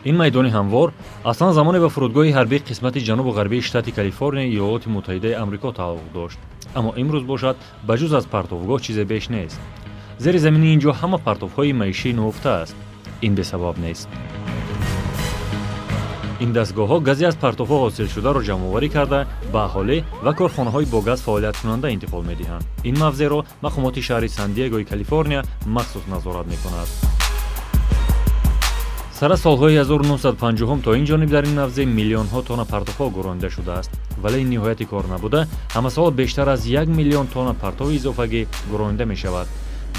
Ин майдони ҳамвор аслан замоне ба фурудгоҳи ҳарбии қисмати ҷанубу ғарбии штати Калифорния, Иёлоти Муттаҳидаи Амрико тааллуқ дошт, аммо имрӯз бошад, ба ҷуз аз партовгоҳ чизе беш нест. Зери замини ин ҷо ҳама партовҳои маишӣ нуҳуфта аст. Ин бесабаб нест. Ин дастгоҳҳо гази аз партовҳо ҳосилшударо ҷамъоварӣ карда, ба аҳолӣ ва корхонаҳои бо газ фаъолияткунанда интиқол медиҳанд. Ин мавзеъро мақомоти шаҳри Сан-Диегои Калифорния махсус назорат мекунад. Сара солҳои 1950 то ин ҷониб дар ин мавзеъ миллионҳо тонна партовҳо гуронида шудааст, вале ин ниҳояти кор набуда, ҳамасола бештар аз 1 миллион тонна партови изофагӣ гуронида мешавад.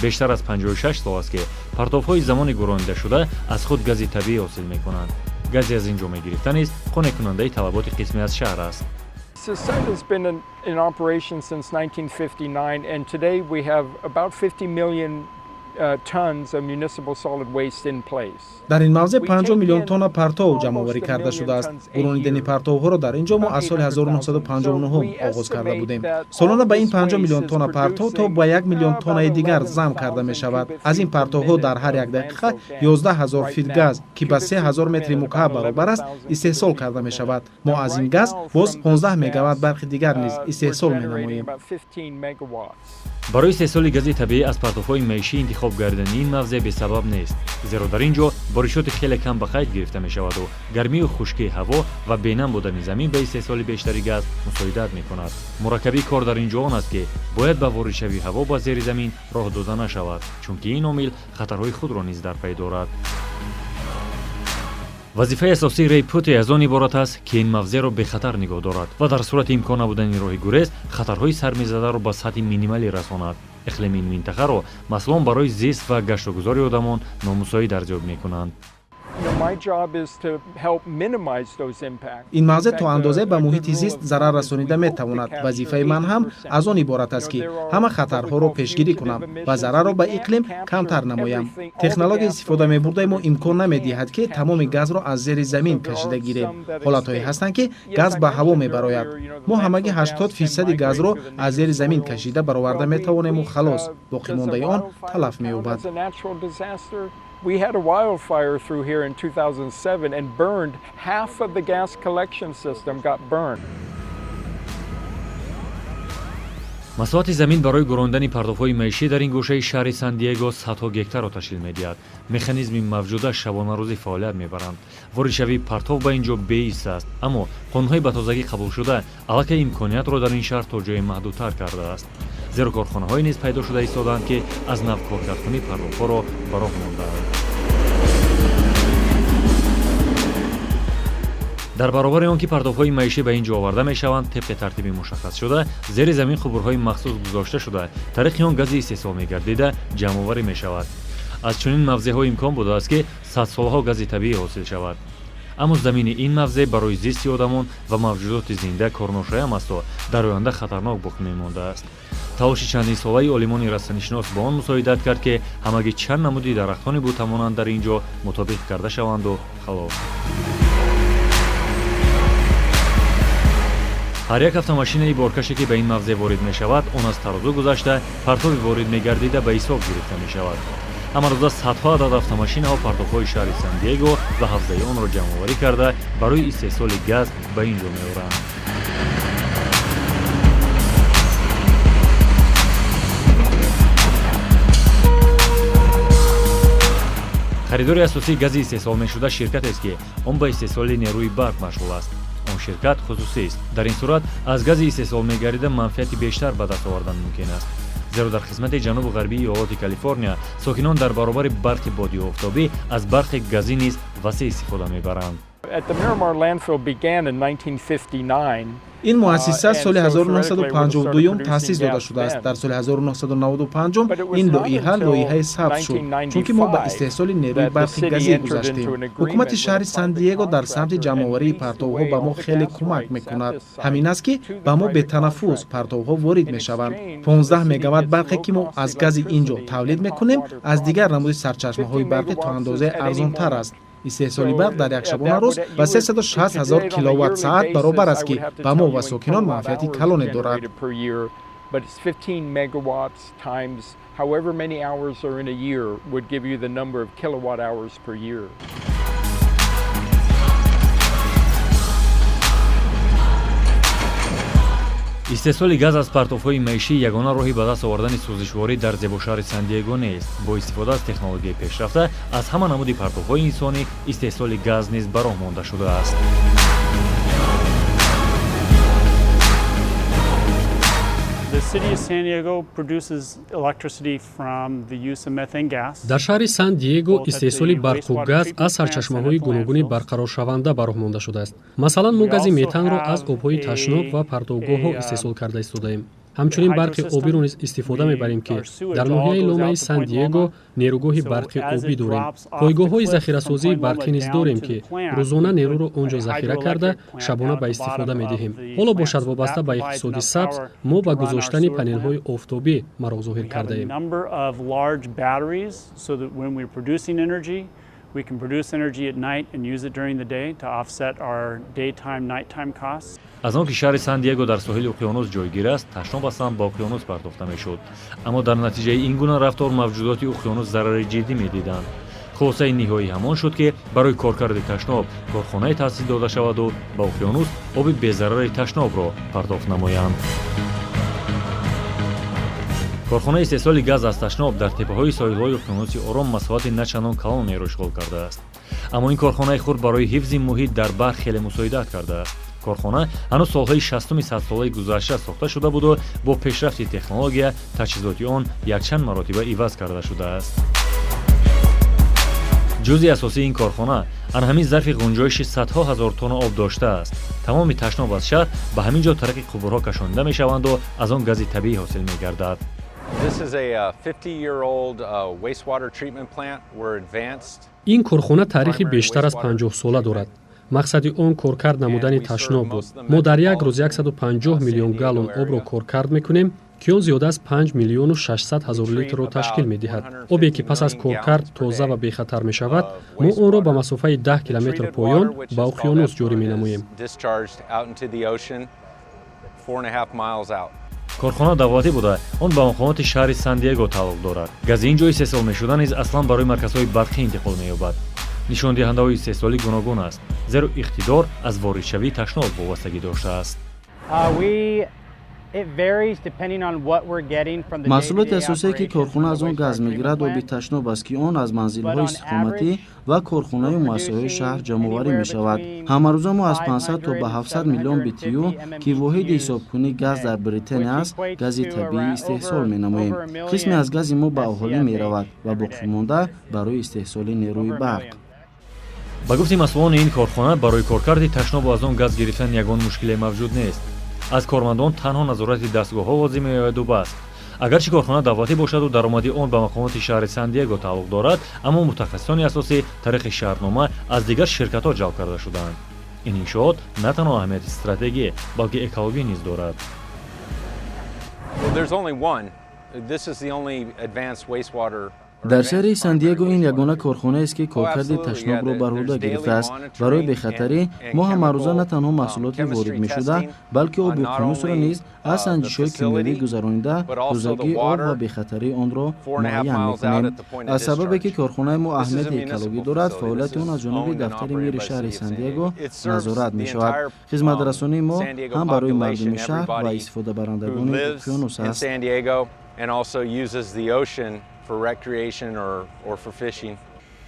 Бештар аз 56 сол аст, ки партовҳои замони гуронидашуда аз худ гази табиӣ ҳосил мекунанд. Гази аз ин ҷо мегирифта низ қонеъкунандаи талаботи қисме аз шаҳр аст. The site has been in operation since 1959, and today we have about 50 million tons of municipal solid waste in place. Дар ин мавзеъ 50 миллион тонна партов ҷамъоварӣ карда шудааст. Гуронидани партовҳоро дар ин ҷо мо аз соли 1959 оғоз карда будем. Солона ба ин 50 миллион тонна партов то ба 1 миллион тоннаи дигар зам карда мешавад. Аз ин партовҳо дар ҳар як дақиқа 11 ҳазор фит газ, ки ба 3 ҳазор метри мукааб баробар аст, истеҳсол карда мешавад. Мо аз ин газ боз 15 мегаватт барқи дигар низ истеҳсол менамоем. Барои истеҳсоли гази табиӣ аз партовҳои маишӣ интихоб гардидани ин мавзеъ бесабаб нест, зеро дар ин ҷо боришоти хеле кам ба қайд гирифта мешаваду гармию хушкии ҳаво ва бенам будани замин ба истеҳсоли бештари газ мусоидат мекунад. Мураккабии кор дар ин ҷо он аст, ки бояд ба воридшавии ҳаво ба зери замин роҳ дода нашавад, чунки ин омил хатарҳои худро низ дар пай дорад. Вазифаи асосии Рей Пути аз он иборат аст, ки ин мавзеъро бехатар нигоҳ дорад ва дар сурати имкон набудани роҳи гурез хатарҳои сармезадаро ба сатҳи минималӣ расонад. Иқлими ин минтақаро масъулон барои зист ва гаштугузори одамон номусоид арзёбӣ мекунанд. Ин мавзеъ то андозе ба муҳити зист зарар расонида метавонад. Вазифаи ман ҳам аз он иборат аст, ки ҳама хатарҳоро пешгирӣ кунам ва зарарро ба иқлим камтар намоям. Технологияи истифода мебурдаи мо имкон намедиҳад, ки тамоми газро аз зери замин кашида гирем. Ҳолатҳое ҳастанд, ки газ ба ҳаво мебарояд. Мо ҳамагӣ 80 фисади газро аз зери замин кашида бароварда метавонему халос, боқимондаи он талаф меёбад. We had a wildfire through here in 2007 and burned half of the gas collection system got burned. Масоҳати замин барои гурондани партовҳои маишӣ дар ин гӯшаи шаҳри Сан-Диего садҳо гектарро ташкил медиҳад. Механизми мавҷуда шабонарӯзӣ фаъолият мебаранд. Воридшавии партов ба ин ҷо беист аст, аммо қонунҳои ба тозагӣ қабулшуда аллакай имкониятро дар ин шаҳр то ҷое маҳдудтар кардааст, зеро корхонаҳое низ пайдо шуда истодаанд, ки аз нав коркардкунии партовҳоро ба роҳ мондаанд. Дар баробари он ки партовҳои маишӣ ба ин ҷо оварда мешаванд, тибқи тартиби мушаххасшуда зери замин қубурҳои махсус гузошта шуда, тариқи он гази истеҳсол мегардида ҷамъоварӣ мешавад. Аз чунин мавзеъҳо имкон будааст, ки садсолаҳо гази табиӣ ҳосил шавад, аммо замини ин мавзеъ барои зисти одамон ва мавҷудоти зинда корношоям асту дар оянда хатарнок боқӣ мемондааст. Талоши чандинсолаи олимони растанишинос ба он мусоидат кард, ки ҳамагӣ чанд намуди дарахтони бутамонанд дар ин ҷо мутобиқ карда шаванду халос. Ҳар як автомашинаи боркаше, ки ба ин мавзеъ ворид мешавад, он аз тарозу гузашта, партови ворид мегардида ба ҳисоб гирифта мешавад. Ҳамарӯза садҳо адад автомашинаҳо партовҳои шаҳри Сан-Диего ва ҳавзаи онро ҷамъоварӣ карда, барои истеҳсоли газ ба ин ҷо меоранд. Харидори асосии гази истеҳсол мешуда ширкатест, ки он ба истеҳсоли нерӯи барқ машғул аст. Он ширкат хусусист. Дар ин сурат аз гази истеҳсол мегардида манфиати бештар ба даст овардан мумкин аст, зеро дар қисмати ҷанубу ғарбии иёлоти Калифорния сокинон дар баробари барқи бодию офтобӣ аз барқи газӣ низ васеъ истифода мебаранд. At the Miramar landfill began in 1959. Ин муассиса соли 1952 таъсис дода шудааст. Дар соли 1995 ин лоиҳа лоиҳаи сабз шуд, чунки мо ба истеҳсоли нерӯи барқи газӣ гузаштем. Ҳукумати шаҳри Сан-Диего дар самти ҷамъоварии партовҳо ба мо хеле кӯмак мекунад. Ҳамин аст, ки ба мо бетанаффус партовҳо ворид мешаванд. 15 мегаватт барқе, ки мо аз гази ин ҷо тавлид мекунем, аз дигар намуди сарчашмаҳои барқӣ то андозае арзонтар аст. Истеҳсоли барқ дар як шабонарӯз ба 360 ҳазор киловатт саат баробар аст, ки ба мо ва сокинон манфиати калоне дорад. But it's 15 megawatts times however many hours are in a year would give you the number of kilowatt hours per year. Истеҳсоли газ аз партовҳои маишӣ ягона роҳи ба даст овардани сӯзишворӣ дар зебошаҳри Сан-Диего нест. Бо истифода аз технологияи пешрафта аз ҳама намуди партовҳои инсонӣ истеҳсоли газ низ ба роҳ монда шудааст. Дар шаҳри Сан-Диего истеҳсоли барқу газ аз сарчашмаҳои гуногуни барқароршаванда ба роҳ монда шудааст. Масалан, мо гази метанро аз обҳои ташноб ва партовгоҳҳо истеҳсол карда истодаем. Ҳамчунин барқи обиро низ истифода мебарем, ки дар ноҳияи Ломаи Сан-Диего нерӯгоҳи барқи обӣ дорем. Пойгоҳҳои захирасозии барқӣ низ дорем, ки рӯзона нерӯро он ҷо захира карда, шабона ба истифода медиҳем. Ҳоло бошад, вобаста ба иқтисоди сабз, мо ба гузоштани панелҳои офтобӣ мароқ зоҳир кардаем. We can produce energy at night and use it during the day to offset our daytime, nighttime costs. Аз он ки шаҳри Сан-Диего дар соҳили уқёнус ҷойгир аст, ташноб аслан ба уқёнус партофта мешуд. Аммо дар натиҷаи ин гуна рафтор мавҷудоти уқёнус зарари ҷиддӣ медиданд. Хулосаи ниҳоӣ ҳамон шуд, ки барои коркарди ташноб корхонае таъсис дода шаваду ба уқёнус оби безарари ташнобро партофт намоянд. Корхонаи истеҳсоли газ аз ташноб дар теппаҳои соҳилҳои уқёнуси Ором масоҳати начандон калонеро ишғол кардааст. Аммо ин корхонаи хурд барои ҳифзи муҳит дар баҳр хеле мусоидат кардааст. Корхона ҳанӯз солҳои 60-уми садсолаи гузашта сохта шуда буду бо пешрафти технология таҷҳизоти он якчанд маротиба иваз карда шудааст. Ҷузъи асосии ин корхона ан ҳамин зарфи ғунҷоиши садҳо ҳазор тонна об доштааст. Тамоми ташноб аз шаҳр ба ҳамин ҷо тариқи қубурҳо кашонида мешаванду аз он гази табиӣ ҳосил мегардад. Ин корхона таърихи бештар аз 50 сола дорад. Мақсади он коркард намудани ташноб буд. Мо дар як рӯз 150 миллион галлон обро коркард мекунем, ки он зиёда аз 5 миллиону 600 ҳазор литрро ташкил медиҳад. Обе ки пас аз коркард тоза ва бехатар мешавад, мо онро ба масофаи 10 километр поён ба уқёнус ҷорӣ менамоем. Корхона давлатӣ буда, он ба мақомоти шаҳри Сан-Диего тааллуқ дорад. Гази ин ҷо истеҳсол мешуда низ аслан барои марказҳои барқӣ интиқол меёбад. Нишондиҳандаҳои истеҳсолӣ гуногун аст, зеро иқтидор аз воридшавии ташноб вобастагӣ доштааст. Маҳсулоти асосие, ки корхона аз он газ мегирад, оби ташноб аст, ки он аз манзилҳои истиқоматӣ ва корхонаю муассисаҳои шаҳр ҷамъоварӣ мешавад. Ҳамарӯза мо аз 500 то ба 700 миллион BTU, ки воҳиди ҳисобкунии газ дар Британия аст, гази табиӣ истеҳсол менамоем. Қисме аз гази мо ба аҳолӣ меравад ва боқимонда барои истеҳсоли нерӯи барқ. Ба гуфти масъулони ин корхона, барои коркарди ташнобу аз он газ гирифтан ягон мушкиле мавҷуд нест. Аз кормандон танҳо назорати дастгоҳҳо лозим меояду бас. Агарчи корхона давлатӣ бошаду даромади он ба мақомоти шаҳри Сан-Диего тааллуқ дорад, аммо мутахассисони асосӣ тариқи шаҳрнома аз дигар ширкатҳо ҷалб карда шудаанд. Ин иншоот на танҳо аҳамияти стратегӣ, балки экологӣ низ дорад. Дар шаҳри Сан-Диего ин ягона корхонаест, ки коркарди ташнобро бар ӯҳда гирифтааст. Барои бехатарӣ мо ҳамарӯза на танҳо маҳсулоти ворид мешуда, балки оби уқёнусро низ аз санҷишҳои кимиёвӣ гузаронида, тозагии об ва бехатарии онро муайян мекунем. Аз сабабе ки корхонаи мо аҳамияти экологӣ дорад, фаъолияти он аз ҷониби дафтари мери шаҳри Сан-Диего назорат мешавад. Хизматрасонии мо ҳам барои мардуми шаҳр ва истифодабарандагони уқёнус аст.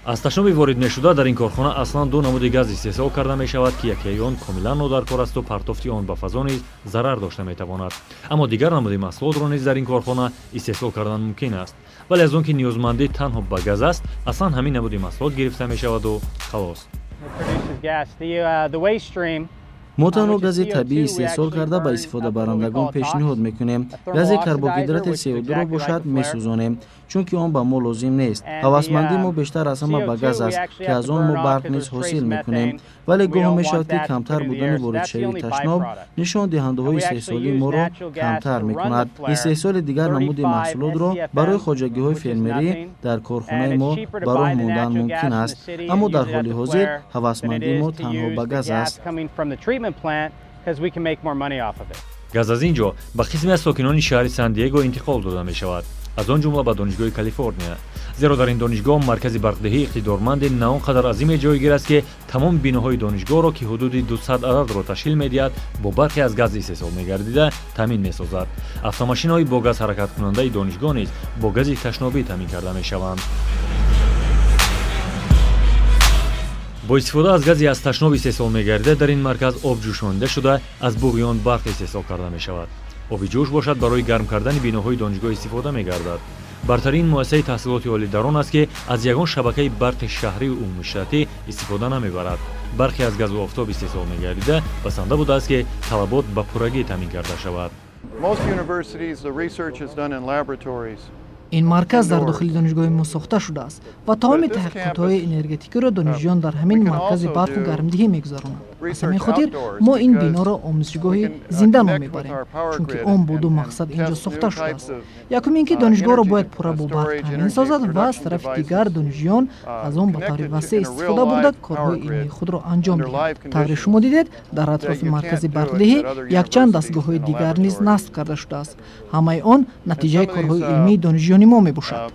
Аз ташноби ворид мешуда дар ин корхона аслан ду намуди газ истеҳсол карда мешавад, ки якеи он комилан нодаркор асту партофти он ба фазо низ зарар дошта метавонад. Аммо дигар намуди маҳсулотро низ дар ин корхона истеҳсол кардан мумкин аст. Вале аз он ки ниёзмандӣ танҳо ба газ аст, аслан ҳамин намуди маҳсулот гирифта мешаваду халос. Мо танҳо гази табиӣ истеҳсол карда ба истифодабарандагон пешниҳод мекунем. Гази карбогидрати CO2-ро бошад месӯзонем, чунки он ба мо лозим нест. Ҳавасмандии мо бештар аз ҳама ба газ аст, ки аз он мо барқ низ ҳосил мекунем. Вале гоҳо мешавад, ки камтар будани воридшавии ташноб нишондиҳандаҳои истеҳсолии моро камтар мекунад. Истеҳсоли дигар намуди маҳсулотро барои хоҷагиҳои фермерӣ дар корхонаи мо ба роҳ мондан мумкин аст, аммо дар ҳоли ҳозир ҳавасмандии мо танҳо ба газ аст. Газ аз ин ҷо ба қисме аз сокинони шаҳри Сан-Диего интиқол дода мешавад. аз он ҷумла ба Донишгоҳи Калифорния, зеро дар ин донишгоҳ маркази барқдиҳӣ иқтидорманде на он қадар азиме ҷойгир аст, ки тамоми биноҳои донишгоҳро, ки ҳудуди 200 ададро ташкил медиҳад, бо барқи аз газ истеҳсол мегардида таъмин месозад. Автомошинаҳои бо газ ҳаракаткунандаи донишгоҳ низ бо гази ташнобӣ таъмин карда мешаванд. Бо истифода аз гази аз ташноб истеҳсол мегардида дар ин марказ об ҷӯшонида шуда, аз буғи он барқ истеҳсол карда мешавад. Оби ҷӯш бошад, барои гарм кардани биноҳои донишгоҳ истифода мегардад. Бартарин муассисаи таҳсилоти олӣ дар он аст, ки аз ягон шабакаи барқи шаҳрию умумиштатӣ истифода намебарад. Барқи аз газу офтоб истеҳсол мегардида басанда будааст, ки талабот ба пуррагӣ таъмин карда шавад. Ин марказ дар дохили донишгоҳи мо сохта шудааст ва тамоми таҳқиқотҳои энергетикиро донишҷӯён дар ҳамин маркази барқу гармдиҳӣ мегузаронанд. Аз ҳамин хотир мо ин биноро омӯзишгоҳи зинда ном мебарем, чунки он бо ду мақсад инҷо сохта шудааст. Якум ин ки донишгоҳро бояд пурра бо барқ таъмин созад ва аз тарафи дигар донишҷӯён аз он ба таври васеъ истифода бурда корҳои илмии худро анҷом диҳанд. Тавре шумо дидед, дар атрофи маркази барқдиҳӣ якчанд дастгоҳҳои дигар низ насб карда шудааст. Ҳамаи он натиҷаи корҳои илмии донишҷӯёни мо мебошад.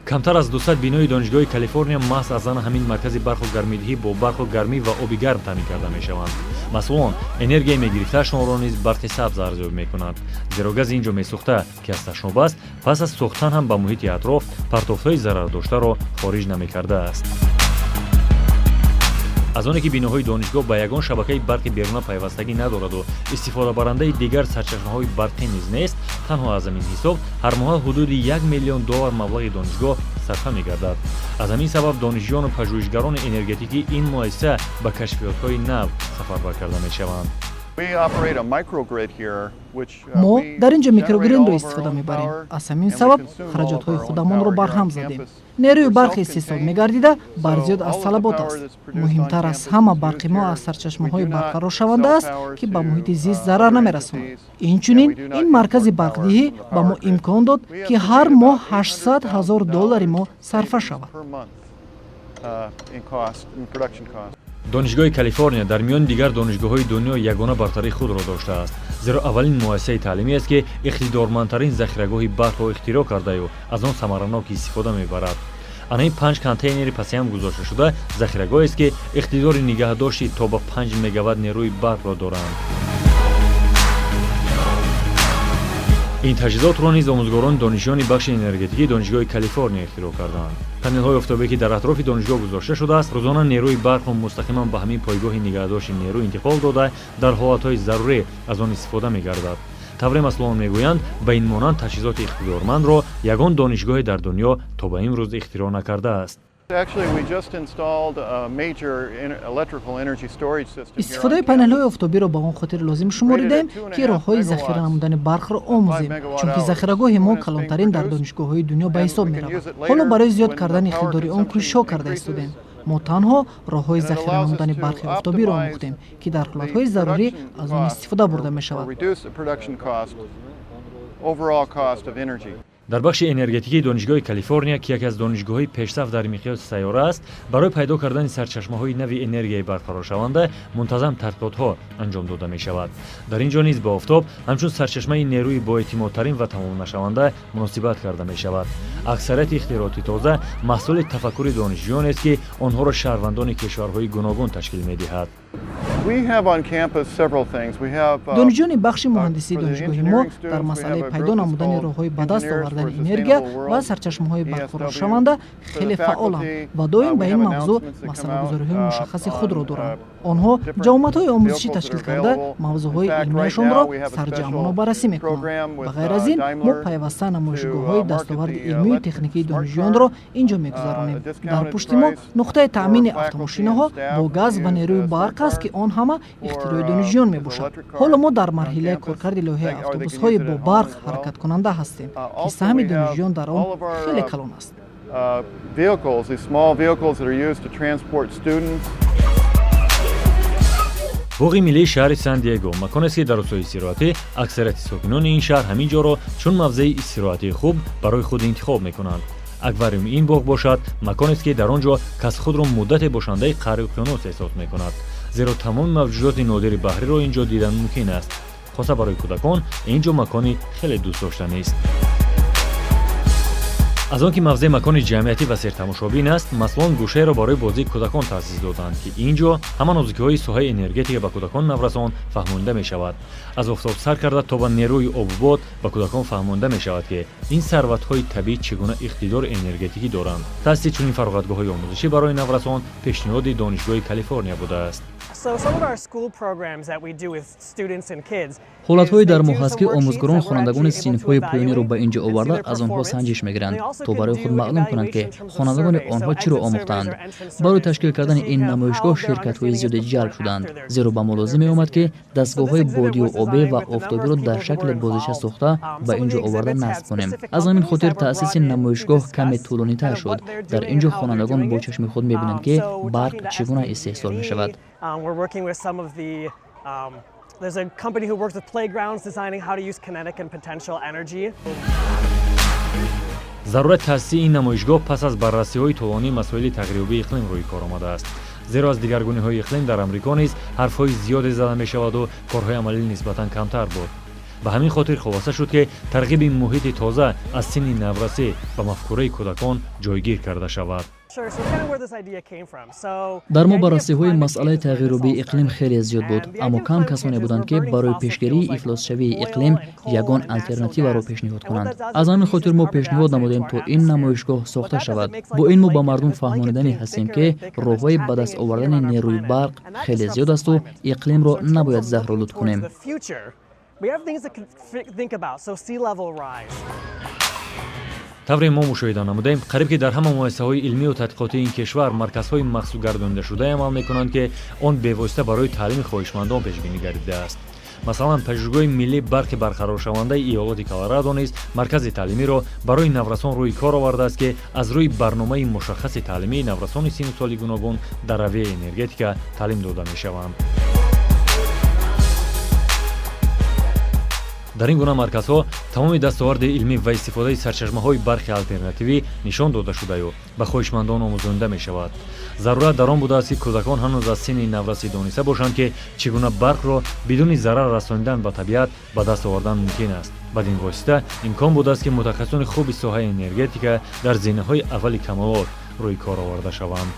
Камтар аз 200 бинои Донишгоҳи Калифорния маҳз аз ана ҳамин маркази барқу гармидиҳӣ бо барқу гармӣ ва оби гарм таъмин карда мешаванд. Масъулон энергияи мегирифтаашонро низ барқи сабз арзёбӣ мекунанд, зеро гази ин ҷо месӯхта, ки аз ташноб аст, пас аз сӯхтан ҳам ба муҳити атроф партофтҳои зарардоштаро хориҷ намекардааст. Аз оне ки биноҳои донишгоҳ ба ягон шабакаи барқи беруна пайвастагӣ надораду истифодабарандаи дигар сарчашмаҳои барқӣ низ нест, танҳо аз ҳамин ҳисоб ҳар моҳа ҳудуди 1 миллион доллар маблағи донишгоҳ сарфа мегардад. Аз ҳамин сабаб донишҷӯёну пажӯҳишгарони энергетикӣ ин муассиса ба кашфиётҳои нав сафарбар карда мешаванд. Мо дар ин ҷо микрогринро истифода мебарем. Аз ҳамин сабаб хараҷотҳои худамонро барҳам задем. Нерӯи барқи истеҳсол мегардида бар зиёд аз талабот аст. Муҳимтар аз ҳама, барқи мо аз сарчашмаҳои барқароршаванда аст, ки ба муҳити зист зарар намерасонад. Инчунин ин маркази барқдиҳӣ ба мо имкон дод, ки ҳар моҳ 800 ҳазор доллари мо сарфа шавад. Донишгоҳи Калифорния дар миёни дигар донишгоҳҳои дунё ягона бартарии худро доштааст, зеро аввалин муассисаи таълимӣ аст, ки иқтидормандтарин захирагоҳи барқро ихтироъ кардаю аз он самаранок истифода мебарад. Ана ин 5 контейнери пасиҳам гузошташуда захирагоҳест, ки иқтидори нигаҳдошти то ба 5 мегаватт нерӯи барқро доранд. Ин таҷҳизотро низ омӯзгорони донишҷӯёни бахши энергетикии Донишгоҳи Калифорния ихтироъ карданд. Панелҳои офтобе, ки дар атрофи донишгоҳ гузошта шудааст, рӯзона нерӯи барқро мустақиман ба ҳамин пойгоҳи нигаҳдошти нерӯ интиқол дода, дар ҳолатҳои зарурӣ аз он истифода мегардад. Тавре масъулон мегӯянд, ба ин монанд таҷҳизоти иқтидормандро ягон донишгоҳе дар дунё то ба имрӯз ихтироъ накардааст. Истифодаи панелҳои офтобиро ба он хотир лозим шуморидаем, ки роҳҳои захира намудани барқро омӯзем, чунки захирагоҳи мо калонтарин дар донишгоҳҳои дунё ба ҳисоб меравад. Ҳоло барои зиёд кардани иқтидори он кӯшишҳо карда истодем. Мо танҳо роҳҳои захира намудани барқи офтобиро омӯхтем, ки дар ҳолатҳои зарурӣ аз он истифода бурда мешавад. Дар бахши энергетикии Донишгоҳи Калифорния, ки яке аз донишгоҳҳои пешсаф дар миқёси сайёра аст, барои пайдо кардани сарчашмаҳои нави энергияи барқароршаванда мунтазам тадқиқотҳо анҷом дода мешавад. Дар ин ҷо низ ба офтоб ҳамчун сарчашмаи нерӯи боэътимодтарин ва тамомнашаванда муносибат карда мешавад. Аксарияти ихтирооти тоза маҳсули тафаккури донишҷӯёнест, ки онҳоро шаҳрвандони кишварҳои гуногун ташкил медиҳад. Донишҷӯёни бахши муҳандисии донишгоҳи мо дар масъалаи пайдо намудани роҳҳои ба даст овардани энергия ва сарчашмаҳои барқароршаванда хеле фаъоланд ва доим ба ин мавзӯъ масъалагузориҳои мушаххаси худро доранд. Онҳо ҷамъомадҳои омӯзишӣ ташкил карда, мавзӯъҳои илмияшонро сарҷамъона баррасӣ мекунанд. Ба ғайр аз ин, мо пайваста намоишгоҳҳои дастоварди илмию техникии донишҷӯёнро ин ҷо мегузаронем. Дар пушти мо нуқтаи таъмини автомошинаҳо бо газ ва нерӯи барқ аст, ки он ҳама ихтирои донишҷӯён мебошад. Ҳоло мо дар марҳилаи коркарди лоиҳаи автобусҳои бо барқ ҳаракаткунанда ҳастем, ки саҳми донишҷӯён дар он хеле калон аст. Боғи миллии шаҳри Сан-Диего маконест, ки дар рӯзҳои истироҳатӣ аксарияти сокинони ин шаҳр ҳамин ҷоро чун мавзеи истироҳатии хуб барои худ интихоб мекунанд. Аквариуми ин боғ бошад маконест, ки дар он ҷо кас худро муддате бошандаи қаъри уқёнус эҳсос мекунад, зеро тамоми мавҷудоти нодири баҳриро ин ҷо дидан мумкин аст. Хоса барои кӯдакон ин ҷо макони хеле дӯстдоштанист. Аз он ки мавзеъ макони ҷамъиятӣ ва сертамошобин аст, масъулон гӯшаеро барои бозии кӯдакон таъсис доданд, ки ин ҷо ҳама нозукиҳои соҳаи энергетика ба кӯдакон наврасон фаҳмонда мешавад. Аз офтоб сар карда то ба нерӯи обу бод ба кӯдакон фаҳмонда мешавад, ки ин сарватҳои табиӣ чӣ гуна иқтидори энергетикӣ доранд. Таъсиси чунин фароғатгоҳҳои омӯзишӣ барои наврасон пешниҳоди Донишгоҳи Калифорния будааст. Ҳолатҳое дар мо ҳаст, ки омӯзгорон хонандагони синфҳои поёниро ба ин ҷо оварда, аз онҳо санҷиш мегиранд, то барои худ маълум кунанд, ки хонандагони онҳо чиро омӯхтаанд. Барои ташкил кардани ин намоишгоҳ ширкатҳои зиёде ҷалб шуданд, зеро ба мо лозим меомад, ки дастгоҳҳои бодию обӣ ва офтобиро дар шакли бозича сохта ба ин ҷо оварда насб кунем. Аз ҳамин хотир таъсиси намоишгоҳ каме тӯлонитар шуд. Дар ин ҷо хонандагон бо чашми худ мебинанд, ки барқ чӣ гуна истеҳсол мешавад. We're working with some of the there's a company who works with playgrounds designing how to use kinetic and potential energy. Зарурати таъсиси ин намоишгоҳ пас аз баррасиҳои тӯлонии масоили тағйирёбии иқлим рӯи кор омадааст. Зеро аз дигаргуниҳои иқлим дар Амрико низ ҳарфҳои зиёде зада мешаваду корҳои амалӣ нисбатан камтар буд. Ба ҳамин хотир хулоса шуд, ки тарғиби муҳити тоза аз синни наврасӣ ба мафкураи кӯдакон ҷойгир карда шавад. Дар мо баррасиҳои масъалаи тағйирёбии иқлим хеле зиёд буд, аммо кам касоне буданд, ки барои пешгирии ифлосшавии иқлим ягон алтернативаро пешниҳод кунанд. Аз ҳамин хотир мо пешниҳод намудем, то ин намоишгоҳ сохта шавад. Бо ин мо ба мардум фаҳмониданӣ ҳастем, ки роҳҳои ба даст овардани нерӯи барқ хеле зиёд асту иқлимро набояд заҳролуд кунем. Тавре мо мушоҳида намудаем, қариб ки дар ҳама муассисаҳои илмию тадқиқотии ин кишвар марказҳои махсусгардонидашудае амал мекунанд, ки он бевосита барои таълими хоҳишмандон пешбинӣ гардидааст. Масалан, Пажӯҳишгоҳи миллии барқи барқароршавандаи иёлоти Колорадо низ маркази таълимиро барои наврасон рӯи кор овардааст, ки аз рӯи барномаи мушаххаси таълимии наврасони синну соли гуногун дар равияи энергетика таълим дода мешаванд. Дар ин гуна марказҳо тамоми дастоварди илмӣ ва истифодаи сарчашмаҳои барқи алтернативӣ нишон дода шудаю ба хоҳишмандон омӯзонида мешавад. Зарурат дар он будааст, ки кӯдакон ҳанӯз аз синни наврасӣ дониста бошанд, ки чӣ гуна барқро бидуни зарар расонидан ба табиат ба даст овардан мумкин аст. Бад ин восита имкон будааст, ки мутахассисони хуби соҳаи энергетика дар зинаҳои аввали камолот рӯи кор оварда шаванд.